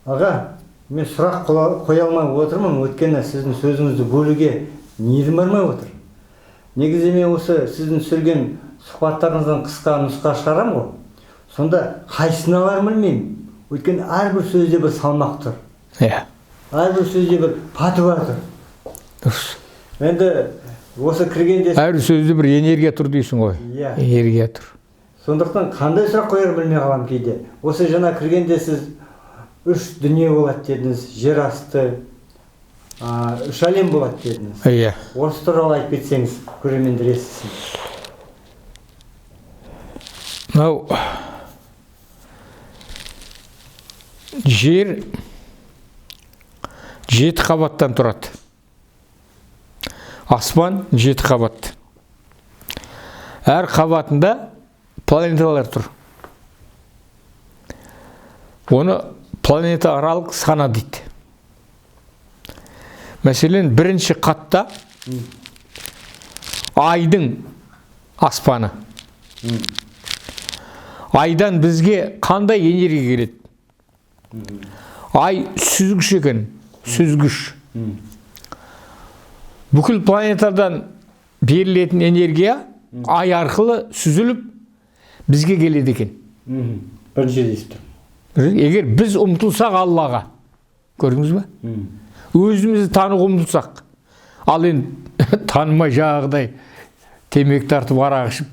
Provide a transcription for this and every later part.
Аға, мен сұрақ қоя алмай отырмын, өйткені сіздің сөзіңізді бөлуге ниетім бармай отыр. Негізі мен осы сіздің түсірген сұхбаттарыңыздан қысқа нұсқа шығарамын ғой. Сонда қайсысын аларымды білмеймін. Өйткені әрбір сөзде бір салмақ тұр. Иә. Әрбір сөзде бір пәтуа тұр. Дұрыс. Енді осы кіргенде Әрбір сөзде бір энергия тұр дейсің ғой. Иә. Энергия тұр. Сондықтан қандай сұрақ қоярымды білмей қаламын кейде. Осы жаңа кіргенде сіз үш дүние болады дедіңіз, жер асты, үш әлем болады дедіңіз. Иә. Осы туралы айтып кетсеңіз, көрермендер естісін. Мынау жер 7 қабаттан тұрады. Аспан 7 қабат. Әр қабатында планеталар тұр. Оны планетааралық сана дейді. Мәселен, бірінші қатта айдың аспаны. Айдан бізге қандай энергия келеді? Ай сүзгіш екен, сүзгіш. Бүкіл планетадан берілетін энергия ай арқылы сүзіліп бізге келеді екен. Бірінші дейсіз. Егер біз ұмтылсақ Аллаға, көрдіңіз бе? Өзімізді тануға ұмтылсақ. Ал енді танымай жаңағыдай темекі тартып, арақ ішіп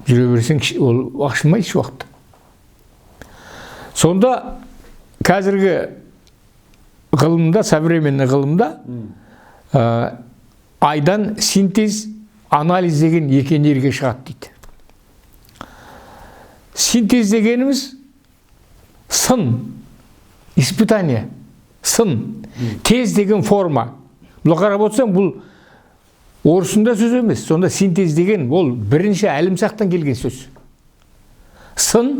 жүре берсең, ол ашылмайды еш уақытта. Сонда қазіргі ғылымда, современный ғылымда айдан синтез, анализ деген екі энергия шығады дейді. Синтез дегеніміз сын, испытание, сын. Тез деген форма. Бұл қарап отырсаң, бұл орысында сөз емес. Сонда синтез деген ол бірінші әлімсақтан келген сөз. Сын,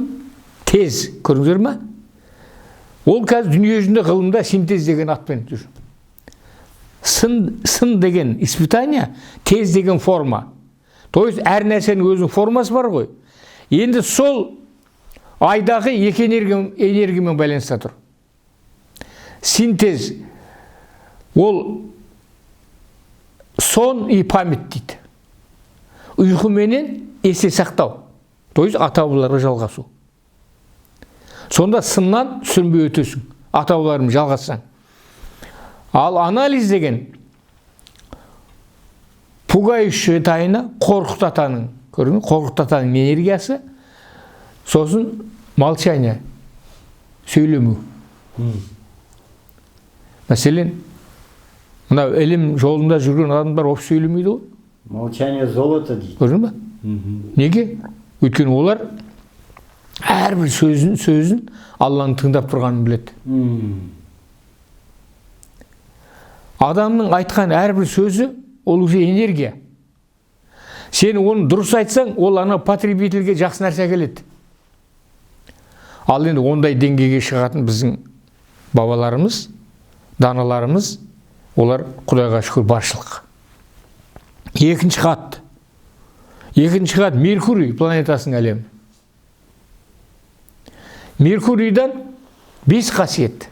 тез, көрдіңіздер ме? Ол қазір дүние жүзінде ғылымда синтез деген атпен жүр. Сын, сын деген испытание, тез деген форма. То есть әр нәрсенің өзінің формасы бар ғой. Енді сол айдағы екі энергиямен байланыста тұр. Синтез ол сон и память дейді. Ұйқы менен есте сақтау. То есть ата-бабаларға жалғасу. Сонда сыннан сүрінбей өтесің, ата-бабалармен жалғассаң. Ал анализ деген пугающая тайна, Қорқыт атаның, көрдіңіз бе? Қорқыт атаның энергиясы, сосын молчание, сөйлемеу. Мәселен, мынау ілім жолында жүрген адамдар вообще сөйлемейді ғой. Молчание золото дейді. Көрдің бе? Неге? Өйткені олар әрбір сөзін Алланың тыңдап тұрғанын біледі. Адамның айтқан әрбір сөзі ол уже энергия. Сен оны дұрыс айтсаң, ол ана потребительге жақсы нәрсе әкеледі. Ал енді ондай деңгейге шығатын біздің бабаларымыз, даналарымыз, олар Құдайға шүкір баршылық. Екінші қат. Екінші қат Меркурий планетасының әлемі. Меркурийдан 5 қасиет.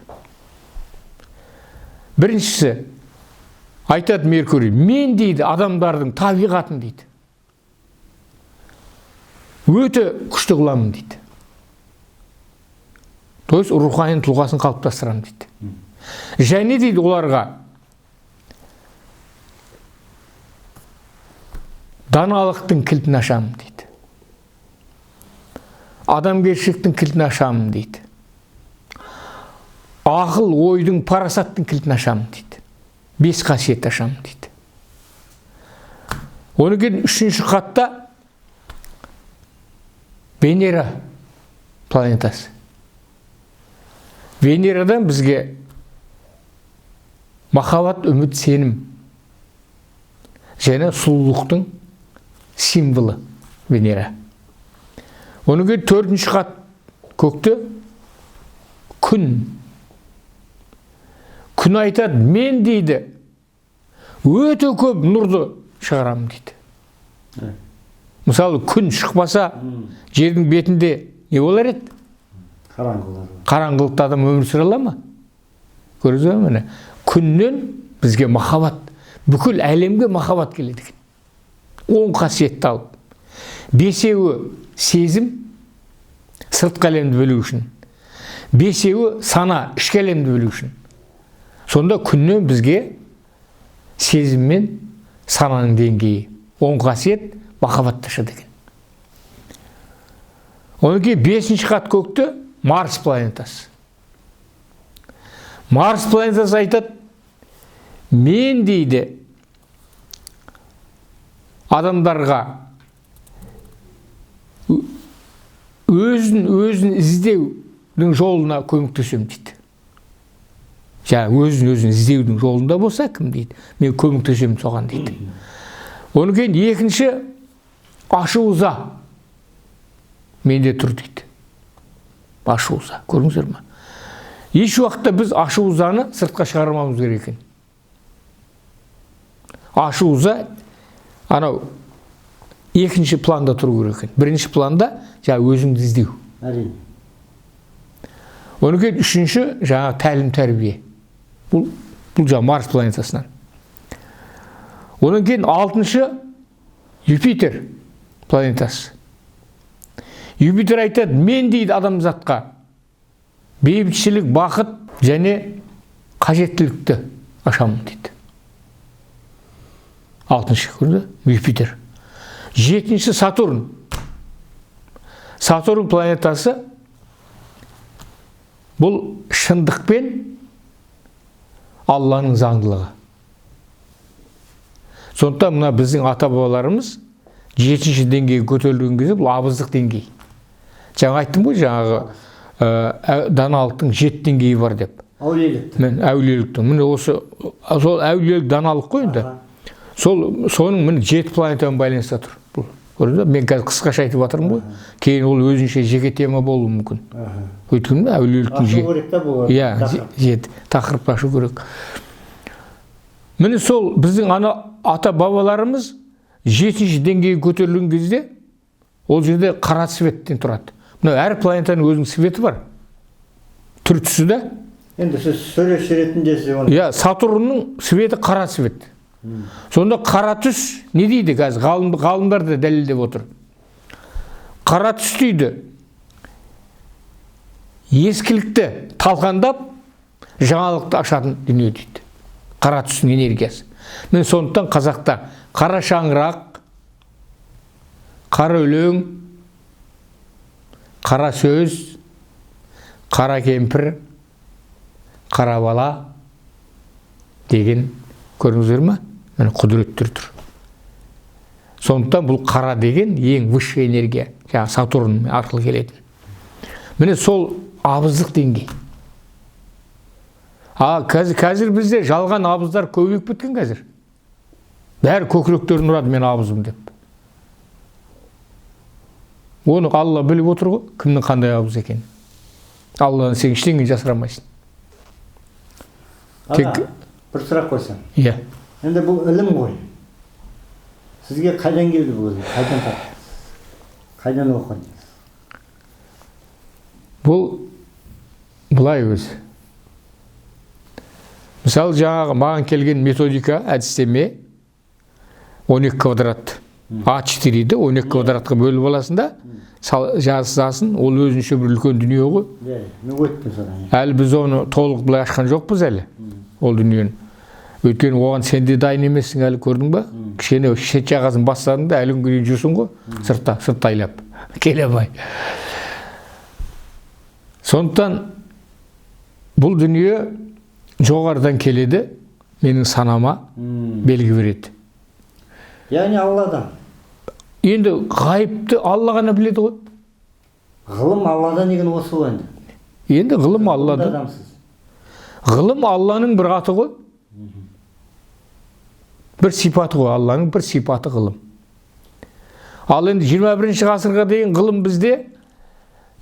Біріншісі, айтады Меркурий, мен дейді адамдардың табиғатын дейді. Өте күшті қыламын дейді. То есть рухани тұлғасын қалыптастырамын дейді. Және дейді оларға даналықтың кілтін ашамын дейді. Адамгершіліктің кілтін ашамын дейді. Ақыл ойдың, парасаттың кілтін ашамын дейді. 5 қасиет ашамын дейді. Одан кейін үшінші қатта Венера планетасы. Венерадан бізге махаббат, үміт, сенім және сұлулықтың символы Венера. Одан кейін төртінші қат көкте күн. Күн айтады, мен дейді, өте көп нұрды шығарамын дейді. Мысалы, күн шықпаса, жердің бетінде не болар еді? Қараңғылар. Қараңғылықта адам өмір сүре ала ма? Көрдіңіз бе, міне күннен бізге махаббат, бүкіл әлемге махаббат келеді екен. 10 қасиетті алып. 5-еуі сезім, сыртқы әлемді білу үшін. 5-еуі сана, ішкі әлемді білу үшін. Сонда күннен бізге сезім мен сананың деңгейі, 10 қасиет махаббатты ашады екен. Одан кейін 5-ші қат көкті Марс планетасы. Марс планетасы айтады, мен дейді адамдарға өзін іздеудің жолына көмектесемін дейді. Жаңа өзін іздеудің жолында болса кім дейді, мен көмектесемін соған дейді. Одан кейін екінші ашу ыза менде тұр дейді. Ашу ыза, көрдіңіздер ме? Еш уақытта біз ашу ызаны сыртқа шығармауымыз керек екен. Ашу ыза анау екінші планда тұру керек екен. Бірінші планда жаңа өзіңді іздеу. Әрине. Одан кейін үшінші жаңа тәлім тәрбие. Бұл жаңа Марс планетасынан. Одан кейін алтыншы Юпитер планетасы. Юпитер айтады, мен дейді адамзатқа бейбітшілік, бақыт және қажеттілікті ашамын дейді. Алтыншы көрді, Юпитер. Жетінші Сатурн. Сатурн планетасы бұл шындық пен Алланың заңдылығы. Сондықтан мына біздің ата-бабаларымыз жетінші деңгейге көтерілген кезде бұл абыздық деңгей. Жаңа айттым ғой, жаңағы даналықтың 7 деңгейі бар деп. Әулиеліктің. Мен әулиеліктің. Міне осы сол әулиелік даналық қой енді. Сол соның міне 7 планетамен байланыста тұр. Бұл көрдіңіз бе? Мен қазір қысқаша айтып жатырмын ғой. Кейін ол өзінше жеке тема болуы мүмкін. Өйткені әулиеліктің ашу керек та бұл. Иә, жеті тақырыпты ашу керек. Міне сол біздің ана ата-бабаларымыз 7-ші деңгейге көтерілген кезде ол жерде қара цветтен тұрады. Мына әр планетаның өзінің цветі бар. Түр түсі де. Енді сіз суретші ретінде сіз оны. Иә, Сатурнның цветі қара цвет. Сонда қара түс не дейді қазір? Ғалымдар да дәлелдеп отыр. Қара түс дейді. Ескілікті талқандап, жаңалықты ашатын дүние дейді. Қара түстің энергиясы. Мен сондықтан қазақта қара шаңырақ, қара өлең, қара сөз, қара кемпір, қара бала деген көрдіңіздер ме? Міне құдіреттер тұр. Сондықтан бұл қара деген ең высший энергия, жаңағы Сатурн арқылы келетін. Міне сол абыздық деңгей. А қазір бізде жалған абыздар көбейіп кеткен қазір. Бәрі көкіректерін ұрады, мен абызым деп. Оны Алла біліп отыр ғой, кімнің қандай абыз екенін. Алладан сен ештеңе жасыра алмайсың. Аға, бір сұрақ қойсам. Иә. Енді бұл ілім ғой. Сізге қайдан келді бұл ілім? Қайдан таптыңыз? Қайдан оқыдыңыз? Бұл былай өзі. Мысалы, жаңағы маған келген методика, әдістеме 12 квадрат. А4-ді 12 квадратқа бөліп аласың да, жазасын, ол өзінше бір үлкен дүние ғой. Мен өттім содан. Әлі біз оны толық былай ашқан жоқпыз әлі, ол дүниені. Өйткені оған сен де дайын емессің әлі, көрдің ба? Кішкене шет жағасын бастадың да, әлі күнге дейін жүрсің ғой, сыртта, сырттайлап, келе алмай. Сондықтан бұл дүние жоғарыдан келеді, менің санама белгі береді. Яғни Алладан. Енді ғайыпты Алла ғана біледі ғой. Ғылым Алладан деген осы ғой енді. Енді ғылым Алладан. Ғылым Алланың бір аты ғой. Бір сипаты ғой, Алланың бір сипаты ғылым. Ал енді 21-ші ғасырға дейін ғылым бізде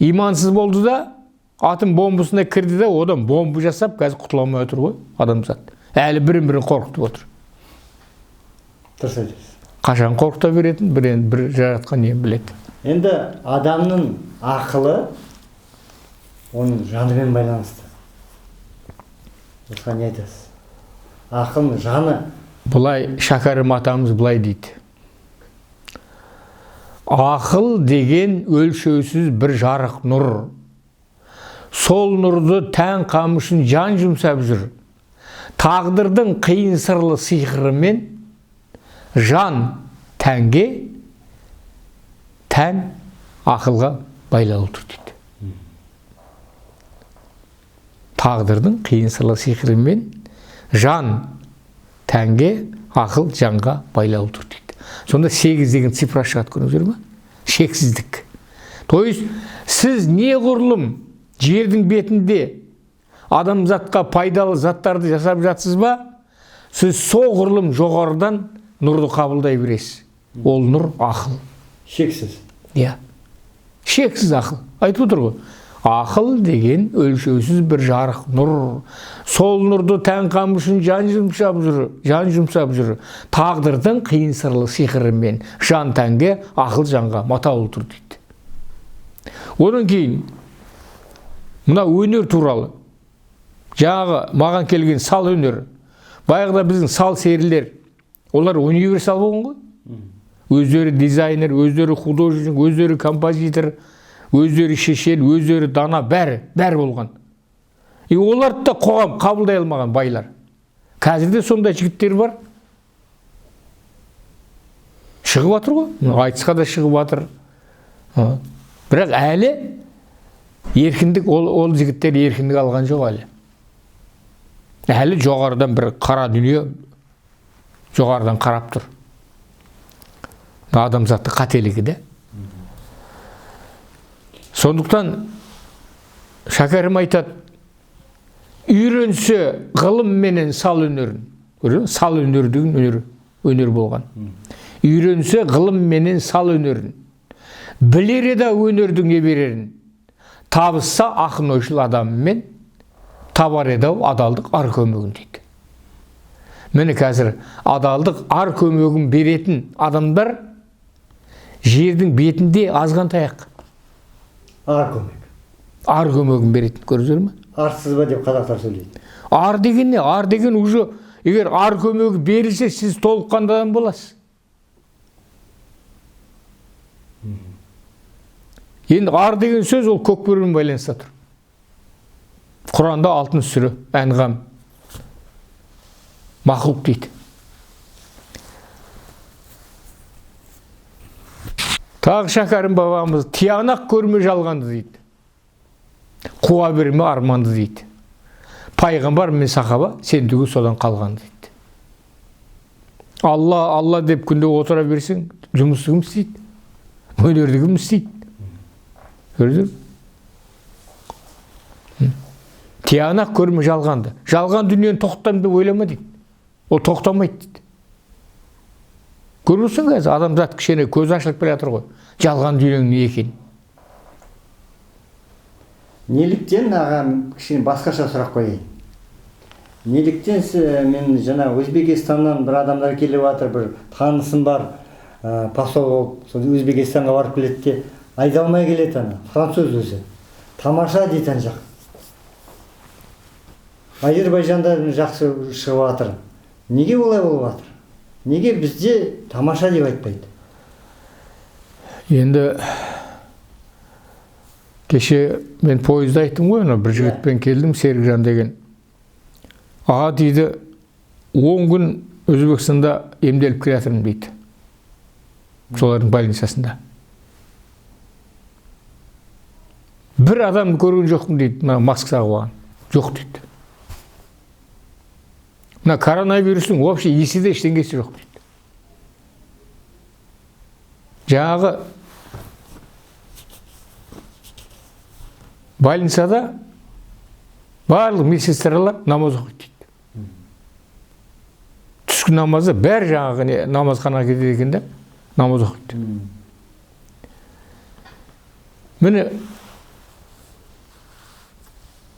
имансыз болды да, атом бомбасына кірді де, одан бомба жасап, қазір құтыла алмай отыр ғой адамзат. Әлі бірін-бірін қорқытып отыр. Дұрыс айтасыз. Қашан қорқыта беретін, бір жаратқан не біледі. Енді адамның ақылы Оның жанымен байланысты. Осыған не айтасыз? Ақыл жаны. Былай Шәкәрім атамыз былай дейді. Ақыл деген өлшеусіз бір жарық нұр. Сол нұрды тән қамы үшін жан жұмсап жүр. Тағдырдың қиын сырлы сиқырымен жан тәнге, тән ақылға байлаулы тұр дейді. Тағдырдың қиын сырлы сиқырымен жан тәнге, ақыл жанға байлаулы тұр дейді. Сонда 8 деген цифра шығады, көрдіңіздер ме? Шексіздік. То есть сіз неғұрлым жердің бетінде адамзатқа пайдалы заттарды жасап жатсыз ба, сіз соғұрлым жоғарыдан нұрды қабылдай бересіз. Ол нұр ақыл. Шексіз. Иә. Шексіз ақыл. Айтып отыр ғой. Ақыл деген өлшеусіз бір жарық нұр. Сол нұрды тән қамы үшін жан жұмсап жүр, жан жұмсап жүр. Тағдырдың қиын сырлы сиқырымен жан тәнге, ақыл жанға матаулы тұр дейді. Одан кейін мына өнер туралы. Жаңағы маған келген сал өнер. Баяғыда біздің сал серілер, олар универсал болған ғой. Өздері дизайнер, өздері художник, өздері композитор, өздері шешен, өздері дана, бәрі, бәрі болған. И оларды да қоғам қабылдай алмаған байлар. Қазір де сондай жігіттер бар. Шығып жатыр ғой. Айтысқа да шығып жатыр. Бірақ әлі еркіндік, ол жігіттер еркіндік алған жоқ әлі. Әлі жоғарыдан бір қара дүние жоғарыдан қарап тұр. Адамзаттың қателігі де. Сондықтан Шәкәрім айтады, үйренсе ғылым менен сал өнерін. Көрдіңіз бе? Сал өнер деген өнер, өнер болған. Үйренсе ғылым менен сал өнерін. Білер еді өнердің не берерін. Табысса ақын ойшыл адамымен табар еді адалдық ар көмегін дейді. Міне қазір адалдық ар көмегін беретін адамдар жердің бетінде азғантай ақ. Ар көмек. Ар көмегін беретін, көрдіңіздер ме? Арсыз ба деп қазақтар сөйлейді. Ар деген не? Ар деген уже, егер ар көмегі берілсе, сіз толыққанды адам боласыз. Енді ар деген сөз ол көкбөрімен байланыста тұр. Құранда 6 сүре, Әнғам, мақұлық дейді. Тағы Шәкәрім бабамыз тиянақ көрме жалғанды дейді. Қуа берме арманды дейді. Пайғамбар мен сахаба сен түгіл содан қалған дейді. Алла, Алла деп күнде отыра берсең, жұмысты кім істейді? Өнерді кім істейді? Көрдіңіз бе? Тиянақ көрме жалғанды. Жалған дүниені тоқтатамын деп ойлама дейді. Ол тоқтамайды дейді. Көріп отырсың қазір, адамзат кішкене көзі ашылып келе жатыр ғой. Жалған дүниенің не екенін. Неліктен, ағам, кішкене басқаша сұрақ қояйын. Неліктен мен жаңа Өзбекстаннан бір адамдар келіп жатыр, бір танысым бар, посол болып, сол Өзбекстанға барып келеді де, айдалмай келеді ана, француз өзі. Тамаша дейді ана жақ. Әзербайжанда жақсы шығып жатыр. Неге олай болып жатыр? Неге бізде тамаша деп айтпайды? Енді кеше мен пойызда айттым ғой, ана бір жігітпен келдім, Серікжан деген. Аға дейді, 10 күн Өзбекстанда емделіп келе жатырмын дейді. Солардың больницасында. Бір адамды көрген жоқпын дейді, мына маска тағып алған. Жоқ дейді. Мына коронавирустың вообще иісі де ештеңесі жоқ дейді. Жаңағы больницада барлық медсестралар намаз оқиды дейді. Түскі намазы бәрі жаңағы намазханаға кетеді екен де, намаз оқиды. Міне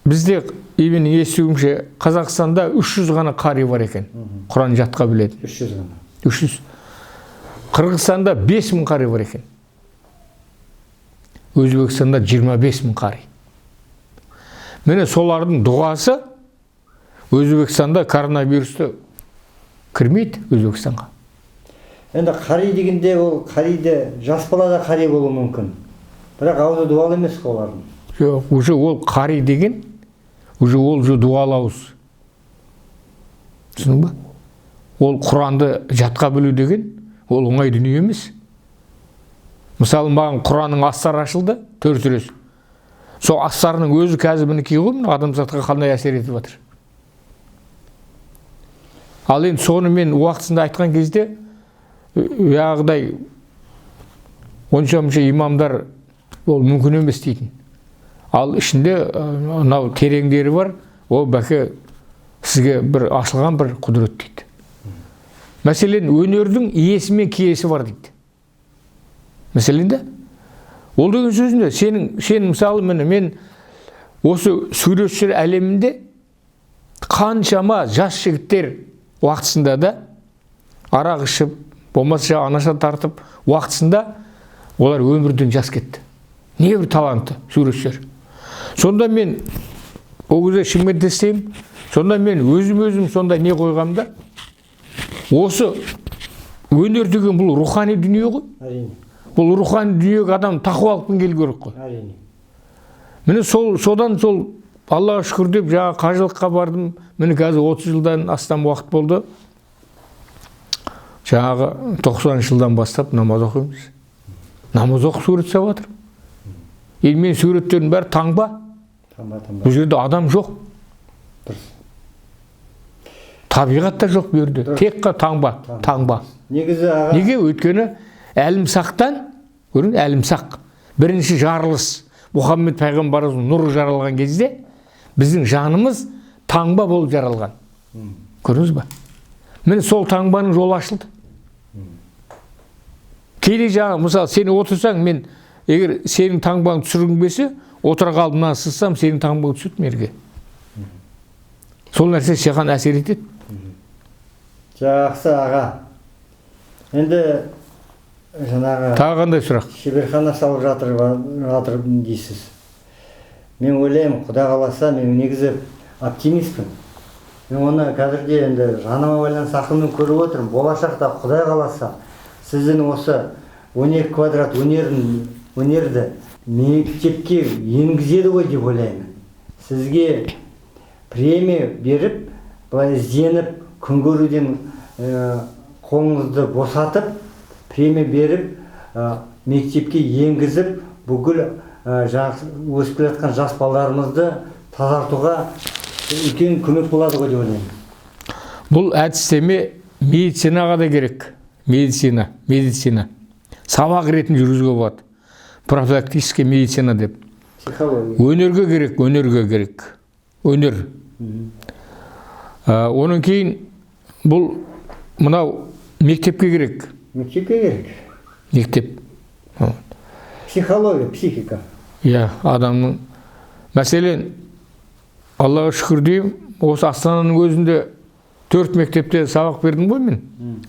бізде менің естуімше Қазақстанда 300 ғана қари бар екен. Құран жатқа білетін. 300 ғана. 300. Қырғызстанда 5000 қари бар екен. Өзбекстанда 25000 қари. Міне солардың дұғасы Өзбекстанда коронавирусты кірмейді Өзбекстанға. Енді қари дегенде ол қариді жас бала да қари болуы мүмкін. Бірақ аузы дуал емес қой олардың. Жоқ, уже ол қари деген, уже ол уже дуал ауыз. Түсіндің ба? Ол Құранды жатқа білу деген, ол оңай дүние емес. Мысалы, маған Құранның астары ашылды, 4 сүресі. Сол астарының өзі қазір мінекей ғой, мына адамзатқа қандай әсер етіп жатыр. Ал енді соны мен уақытысында айтқан кезде, яғдай онша-мұнша имамдар ол мүмкін емес дейтін. Ал ішінде мынау тереңдері бар, ол бәке сізге бір ашылған бір құдірет дейді. Мәселен, өнердің иесі мен киесі бар дейді. Мәселен де, ол деген сөз не? Сен мысалы, міне, мен осы суретшілер әлемінде қаншама жас жігіттер уақытысында да арақ ішіп, болмаса анаша тартып, уақытысында олар өмірден жас кетті. Небір талантты суретшілер. Сонда мен ол кезде Шымкентте істеймін. Сонда мен өзім сонда не қойғамда, осы өнер деген бұл рухани дүние ғой. Әрине. Бұл рухани дүниеге адам тақуалықпен келу керек қой. Әрине. Міне содан сол Аллаға шүкір деп жаңа қажылыққа бардым. Міне қазір 30 жылдан астам уақыт болды. Жаңағы 90 жылдан бастап намаз оқимыз. Намаз оқып сурет салып жатырмын. Енді менің суреттерім бәрі таңба. Таңба, таңба. Бұл жерде адам жоқ. Дұрыс. Табиғат та жоқ бұл жерде. Дұрыс. Тек қана таңба, таңба. Негізі аға. Неге? Өйткені әлімсақтан, көрдіңіз, әлімсақ. Бірінші жарылыс Мұхаммед пайғамбарымыздың нұры жаралған кезде біздің жанымыз таңба болып жаралған. Көрдіңіз ба? Міне сол таңбаның жолы ашылды. Кейде жаңа, мысалы, сен отырсаң, мен егер сенің таңбаңды түсіргім келсе, отыра қалып мынаны сызсам, сенің таңбаң түседі мерге. Сол нәрсе саған әсер етеді. Жақсы аға. Енді жаңағы Тағы қандай сұрақ? Шеберхана салып жатыр дейсіз. Мен ойлаймын, Құдай қаласа, мен негізі оптимистпін. Мен оны қазірде енді жаныма байланысты ақылмен көріп отырмын. Болашақта Құдай қаласа, сіздің осы 12 квадрат өнерді мектепке енгізеді ғой деп ойлаймын. Сізге премия беріп, былай ізденіп, күн көруден қолыңызды босатып, премия беріп, мектепке енгізіп, бүкіл өсіп келе жатқан жас балаларымызды тазартуға үлкен көмек болады ғой деп ойлаймын. Бұл әдістеме медицинаға да керек. Медицина, медицина. Сабақ ретінде жүргізуге болады. Профилактическая медицина деп. Психология. Өнерге керек, өнерге керек. Өнер. Онан кейін бұл мынау мектепке керек. Мектепке керек. Мектеп. Психология, психика. Иә, адамның. Мәселен, Аллаға шүкір деймін, осы Астананың өзінде 4 мектепте сабақ бердім ғой мен.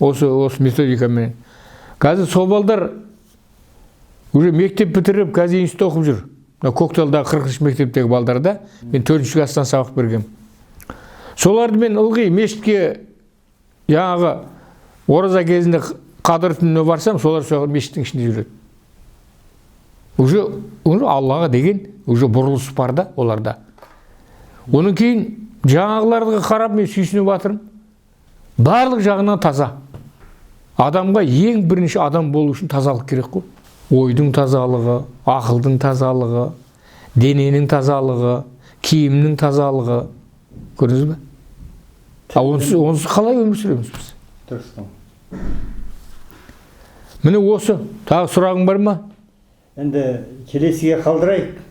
Осы методикамен. Қазір сол балдар уже мектеп бітіріп, қазір институт оқып жүр. Мына Көкталдағы қырқыншы мектептегі балдарда мен 4 класстан сабақ бергем. Соларды мен ылғи мешітке жаңағы ораза кезінде қадір түніне барсам, солар сол мешіттің ішінде жүреді. Уже Аллаға деген уже бұрылыс бар да оларда. Онан кейін жаңағыларға қарап мен сүйсініп жатырмын. Барлық жағынан таза. Адамға ең бірінші адам болу үшін тазалық керек қой. Ойдың тазалығы, ақылдың тазалығы, дененің тазалығы, киімнің тазалығы. Көрдіңіз бе? А онсыз қалай өмір сүреміз біз? Дұрыс. Міне осы. Тағы сұрағың бар ма? Енді келесіге қалдырайық.